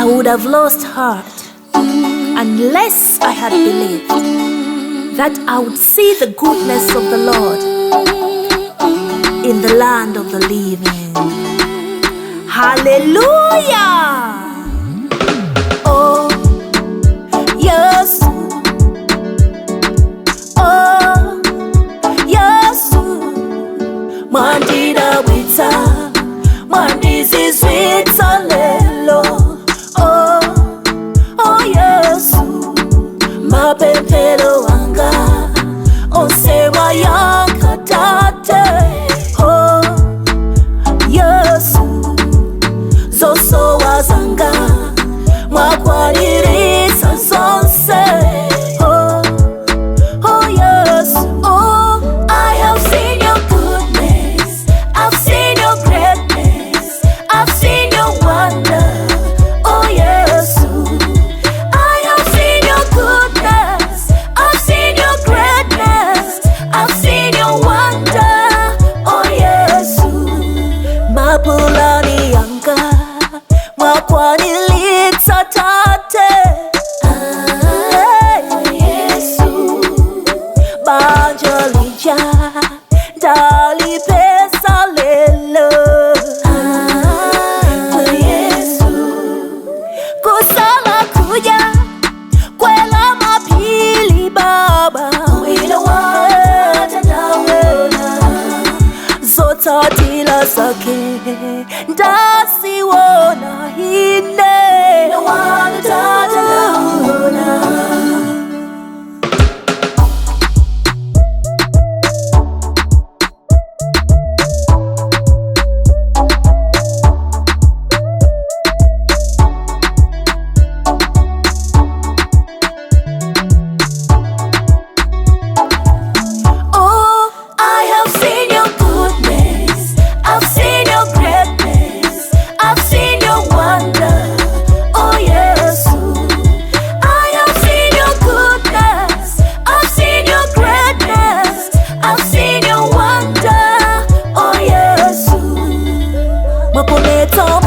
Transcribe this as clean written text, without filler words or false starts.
would have lost heart unless I had believed that I would see the goodness of the Lord in the land of the living. Hallelujah! Oh, yes. Oh, yes. Mwandidabwitsa, mwandizizwitsa lelo. Oh, oh Yesu, mapemphero anga onse mwayankha tate. Oh, Yesu, zosowa zanga mwakwaniritsa zonse. Oh, oh yes, oh, I have seen your goodness, I've seen your greatness, I've seen your wonder. Oh yes, I have seen your goodness, I've seen your greatness, I've seen your wonder. Oh yes, mapulani anga mwakwaniritsa tate. Ah, Yesu, banja lija ndalipeza lelo. Ah, Yesu, kusala kuja kwela mapili baba zotsatira zake ndaziona ine. Oh, I have seen your goodness, I've seen your greatness, I've seen your wonder. Oh, yes, I have seen your goodness, I've seen your greatness, I've seen your wonder. Oh, yes, Mapometsa.